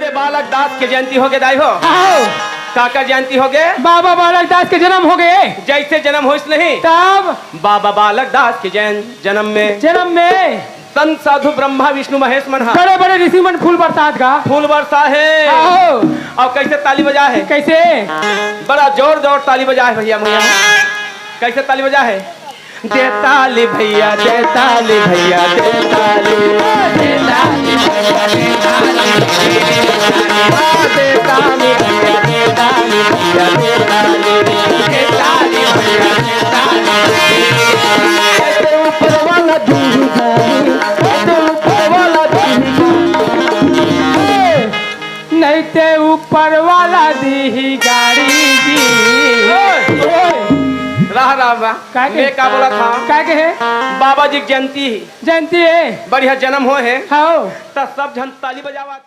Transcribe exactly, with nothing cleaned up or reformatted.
बालक दास के जयंती होगे दाई हो। आओ। काकर जयंती होगे? बाबा बालक दास के जन्म होगे। जैसे जन्म होइस नहीं। तब? बाबा बालक दास के जयं-, जन्म में जन्म में संत साधु ब्रह्मा विष्णु महेश मन हा बड़े बड़े ऋषि मन फूल बरसात गा। फूल बरसा हे। आओ। अउ कैसे ताली बजा हे? कैसे? बड़ा जोर जोर ताली बजा हे भैया, भैया। कैसे ताली बजा हे? दे ताली भैया, दे ताली भैया, दे ताली। हाँ, दे ताली भैया, दे ताली भैया, दे ताली। दे ताली भैया, दे ताली। ऐसे ऊपर वाला दी गाली, ऐसे ऊपर वाला दी गाली। नहीं ते ऊपर वाला दीही गाड़ी जी। ओए, ओए। रहा, रहा, रहा। का के? मैं का बोला था? का के हे? बाबा जी के जयंती ही। जयंती हे। बढ़िया जन्म होय हे। हाँ। त सब झन ताली बजावा।